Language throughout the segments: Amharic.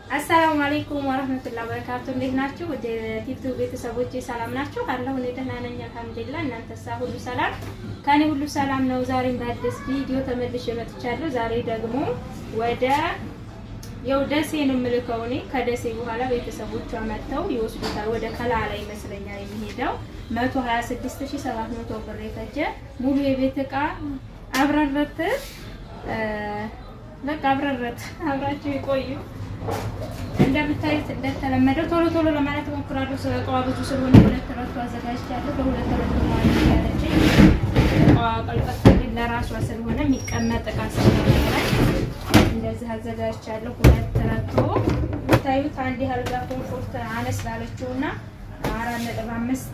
السلام عليكم ورحمة الله وبركاته። እንዴት ናችሁ? ወደ ቲክቶክ ቤተሰቦቼ ሰላም ናችሁ? አለሁ እኔ ደህና ነኝ الحمد لله። እናንተሳ ሁሉ ሰላም? ከኔ ሁሉ ሰላም ነው። ዛሬም በአዲስ ቪዲዮ ተመልሼ መጥቻለሁ። ዛሬ ደግሞ ወደ ያው ደሴ ነው የምልከው እኔ። ከደሴ በኋላ ቤተሰቦቿ መጥተው ይወስዱታል። ወደ ከላላ ይመስለኛል የሚሄደው። 126,700 ብር የፈጀ ሙሉ የቤት እቃ አብረረት በቃ አብረረት አብራችሁ ይቆዩ። እንደምታዩት እንደተለመደው ቶሎ ቶሎ ለማለት እሞክራለሁ። እቃዋ ብዙ ስለሆነ ሁለት ረቶ አዘጋጅቻለሁ። በሁለት ረቶ ማለት ያለችኝ እቃዋ ቀልቀፍ ለራሷ ስለሆነ የሚቀመጥ እቃ ስለሆነ እንደዚህ አዘጋጅቻለሁ። ሁለት ረቶ የምታዩት አንድ አልጋ comfort አነስ ላለችውና 4.5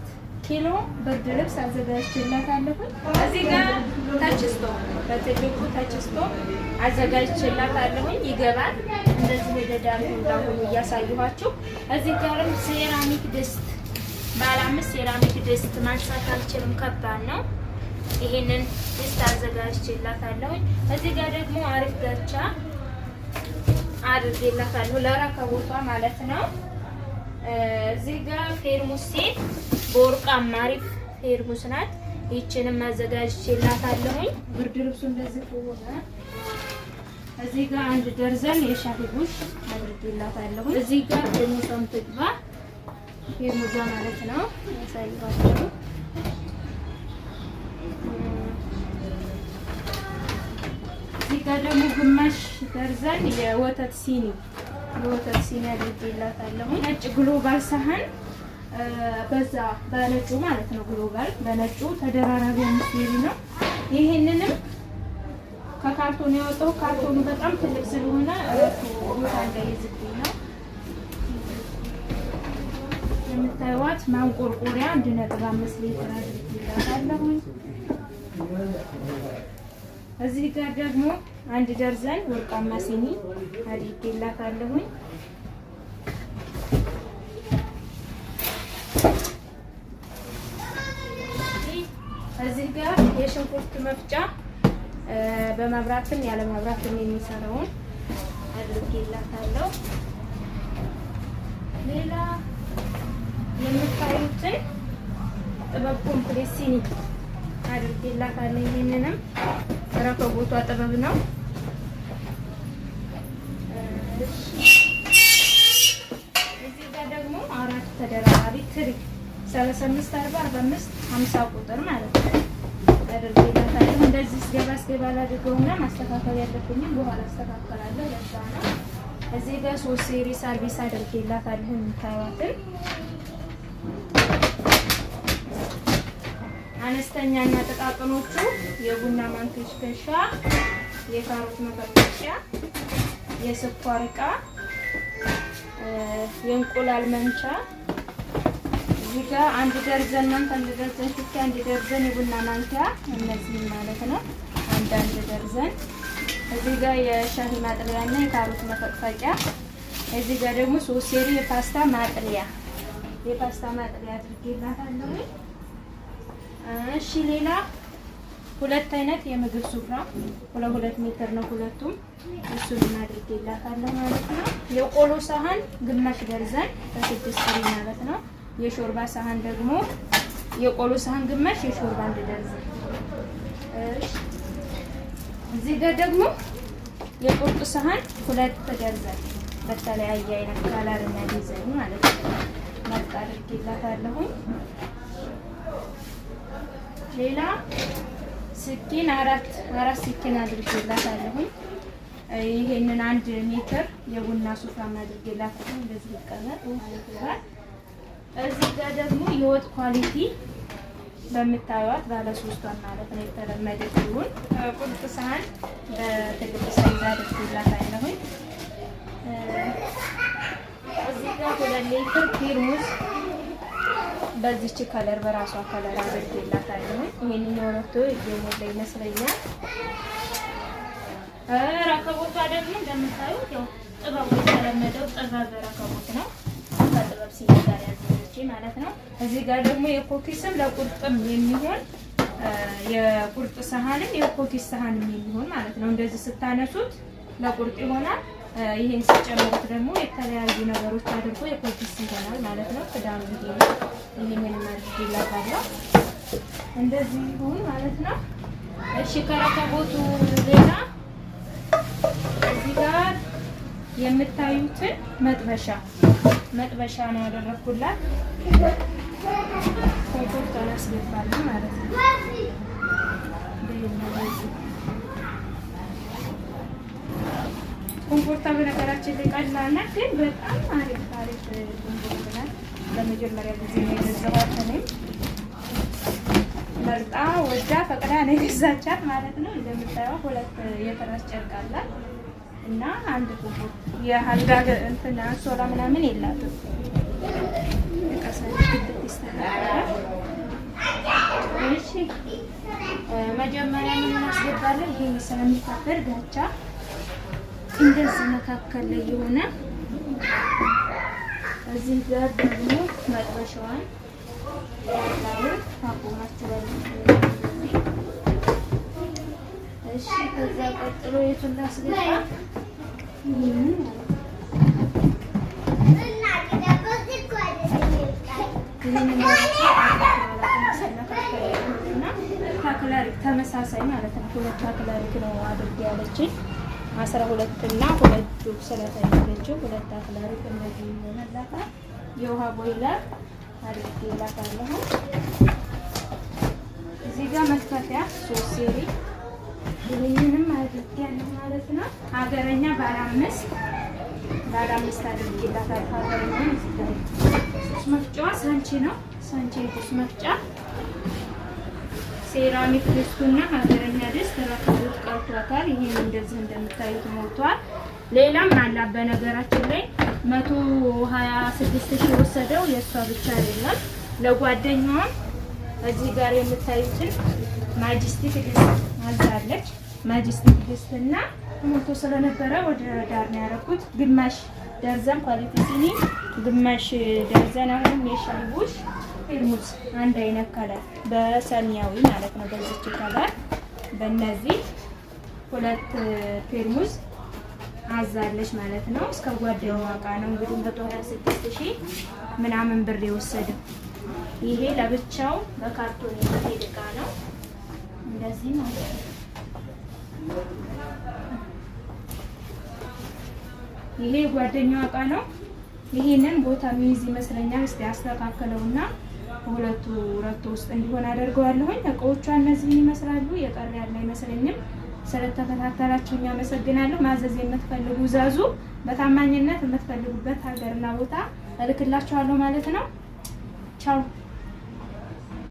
ኪሎ ብርድ ልብስ አዘጋጅቼላታለሁ። እዚህ ጋር touch stove በትልቁ touch stove አዘጋጅቼላታለሁኝ። ይገባል። እንደዚህ ወደ እንዳሁኑ እያሳየኋችሁ። እዚህ ጋርም ሴራሚክ ድስት ባለ አምስት ሴራሚክ ድስት ማንሳት አልችልም፣ ከባድ ነው። ይሄንን ድስት አዘጋጅቼላታለሁኝ። እዚህ ጋር ደግሞ አሪፍ ጋቻ አድርጌላታለሁ ለረከቦቷ ማለት ነው። እዚህ ጋር ፌርሙስ set በወርቃማ አሪፍ ፌርሙስ ናት። ይችንም አዘጋጅቼላታለሁኝ። ብርድ ልብሱ እንደዚህ ከሆነ እዚህ ጋር አንድ ደርዘን የሻሂ ቡሽ አድርጌላታለሁ። እዚህ ጋር ፌርሙሷን ትግባ ፌርሙዟ ማለት ነው። ያሳይኋቸው። እዚህ ጋር ደግሞ ግማሽ ደርዘን የወተት ሲኒ የወተት ሲኒ አድርጌላታለሁ። ነጭ ግሎባል ሳህን በዛ በነጩ ማለት ነው። ግሎባል በነጩ ተደራራቢ አምስት ነው። ይሄንንም ከካርቶን ያወጣው ካርቶኑ በጣም ትልቅ ስለሆነ እረቱ ቦታ እንዳይዝብኝ ነው። የምታዩዋት ማንቆርቆሪያ 1.5 ሊትር አድርጌላታለሁኝ። እዚህ ጋር ደግሞ አንድ ደርዘን ወርቃማ ሲኒ አድርጌላታለሁኝ። እዚህ ጋር የሽንኩርት መፍጫ በመብራትም ያለ መብራትም የሚሰራውን አድርጌላታለሁ። ሌላ የምታዩትን ጥበብ complete ሲኒ አድርጌላታለሁ። ይሄንንም ረከቦቷ ጥበብ ነው። እዚህ ጋር ደግሞ አራት ተደራራቢ ትሪ 35 40 45 50 ቁጥር ማለት ነው አድርጌላታለሁ። እንደዚህ ስገባ ስገባ ላድርገውና ማስተካከል ያለብኝም በኋላ አስተካከላለሁ። ለዛ ነው። እዚህ ጋር ሶስት ሴሪ ሰርቪስ አድርጌላታለሁ። የምታዩትን አነስተኛ እና ጥቃቅኖቹ የቡና ማንከሽከሻ፣ የካሮት መፈቅፈቂያ፣ የስኳር እቃ፣ የእንቁላል መምቻ እዚህ ጋር አንድ ደርዘን ማንኪያ፣ አንድ ደርዘን ሹካ፣ አንድ ደርዘን የቡና ማንኪያ እነዚህም ማለት ነው። አንድ አንድ ደርዘን። እዚህ ጋር የሻሂ ማጥለያ እና የካሮት መፈቅፈቂያ። እዚህ ጋር ደግሞ ሶስት ሴሪ የፓስታ ማጥለያ የፓስታ ማጥለያ አድርጌላታለሁ። እሺ ሌላ ሁለት አይነት የምግብ ሱፍራ ሁለት ሁለት ሜትር ነው ሁለቱም፣ እሱን አድርጌላታለሁ ማለት ነው። የቆሎ ሳህን ግማሽ ደርዘን በስድስት ፍሬ ማለት ነው። የሾርባ ሳህን ደግሞ የቆሎ ሳህን ግማሽ፣ የሾርባ አንድ ደርዘን። እሺ እዚህ ጋር ደግሞ የቁርጥ ሳህን ሁለት ደርዘን በተለያየ አይነት color እና ዲዛይን ማለት ነው መርጥ አድርጌላታለሁ። ሌላ سكين አራት አራት سكين አድርጌላታለሁኝ። ይሄንን አንድ ሜትር የቡና ሱፍራም አድርጌላታለሁ። እንደዚህ ይቀመጥ ማለት ነው። እዚህ ጋር ደግሞ የወጥ quality በምታዩት ባለ ሶስቷን ማለት ነው የተለመደችውን ቁርጥ ሳህን በትልቅ size አድርጌላታለሁኝ። እዚህ ጋር 2 ሊትር ቴርሙስ በዚች color በራሷ color አድርጌላታለሁ። ይሄንኛው ረቶ እየሞላ ይመስለኛል። ረከቦቷ ደግሞ እንደምታዩት ያው ጥበቡ የተለመደው ጥበብ ረከቦት ነው። ከጥበብ ሲኒ ጋር ያዘዘች ማለት ነው። እዚህ ጋር ደግሞ የኮኪስም ለቁርጥም የሚሆን የቁርጥ ሰሃንም የኮኪስ ሰሃንም የሚሆን ማለት ነው። እንደዚህ ስታነሱት ለቁርጥ ይሆናል። ይሄን ሲጨምሩት ደግሞ የተለያዩ ነገሮች አድርጎ የኮቢስ ይሆናል ማለት ነው። ክዳኑ ይሄ ነው። ይሄንን አድርጌላታለሁ። እንደዚህ ይሁን ማለት ነው። እሺ ከረከቦቱ ሌላ እዚህ ጋር የምታዩትን መጥበሻ ነው ያደረኩላት። ኮምፖርት አላስገባልም ማለት ነው። ኮምፖርታ በነገራችን ላይ ቀላል ናት፣ ግን በጣም አሪፍ አሪፍ ኮምፖርት ናት። ለመጀመሪያ ጊዜ ነው የገዛኋት። እኔም መርጣ ወዳ ፈቅዳ ነው የገዛቻት ማለት ነው። እንደምታየው ሁለት የትራስ ጨርቅ አላት እና አንድ ኮምፖርት የአልጋ እንትን አንሶላ ምናምን የላትም። ይስተካከላል። እሺ መጀመሪያ ምን እናስገባለን? ይሄ ስለሚካፈል ጋቻ እንደዚህ መካከል ላይ የሆነ እዚህ ጋር ደግሞ መጥበሻዋን አቆማችሁ። እሺ ከዛ ቀጥሎ የቱን ላስገባ? acrylic ተመሳሳይ ማለት ነው። ሁለት acrylic ነው አድርጌ ያለችኝ 12 እና ሁለት ጁብ ስለፈለገችው ሁለት acrylic እንደዚህ ይሆንላታል። የውሃ ቦይለር አድርጌላታለሁ። እዚህ ጋር መክተፊያ 3 ሴሪ ይህንንም አድርጌያለሁ ማለት ነው። ሀገረኛ ባለ አምስት አድርጌላታለሁ። ሀገረኛ ጁስ መፍጫዋ ሳንቺ ነው። ሳንቺ ጁስ መፍጫ ሴራሚክ ድስቱና ሀገረኛ ድስት ረከቦት ቀርቷታል። ይሄን እንደዚህ እንደምታዩት ሞልቷል። ሌላም አላት በነገራችን ላይ 126 ሺህ ወሰደው የእሷ ብቻ አይደለም፣ ለጓደኛዋም እዚህ ጋር የምታዩትን ማጅስቲክ ድስት አዛለች። ማጅስቲክ ድስትና ሞልቶ ስለነበረ ወደ ዳር ነው ያደረኩት። ግማሽ ደርዘን quality ሲኒ፣ ግማሽ ደርዘን አሁንም የሻይ ቡሽ ፌርሙዝ አንድ አይነት color በሰማያዊ ማለት ነው። በዚች color በእነዚህ ሁለት ፌርሙዝ አዛለች ማለት ነው። እስከ ጓደኛዋ ዕቃ ነው እንግዲህ 126 ሺህ ምናምን ብር የወሰደው። ይሄ ለብቻው በካርቶን የሚሄድ ዕቃ ነው። እንደዚህ ማለት ነው። ይሄ ጓደኛዋ ዕቃ ነው። ይሄንን ቦታ የሚይዝ ይመስለኛል። እስቲ አስተካከለውና ሁለቱ ረቶ ውስጥ እንዲሆን አደርገዋለሁኝ። እቃዎቿ እነዚህን ይመስላሉ። የቀረ ያለ አይመስለኝም። ስለተከታተላችሁኝ አመሰግናለሁ። ማዘዝ የምትፈልጉ እዘዙ። በታማኝነት የምትፈልጉበት ሀገርና ቦታ እልክላችኋለሁ ማለት ነው። ቻው።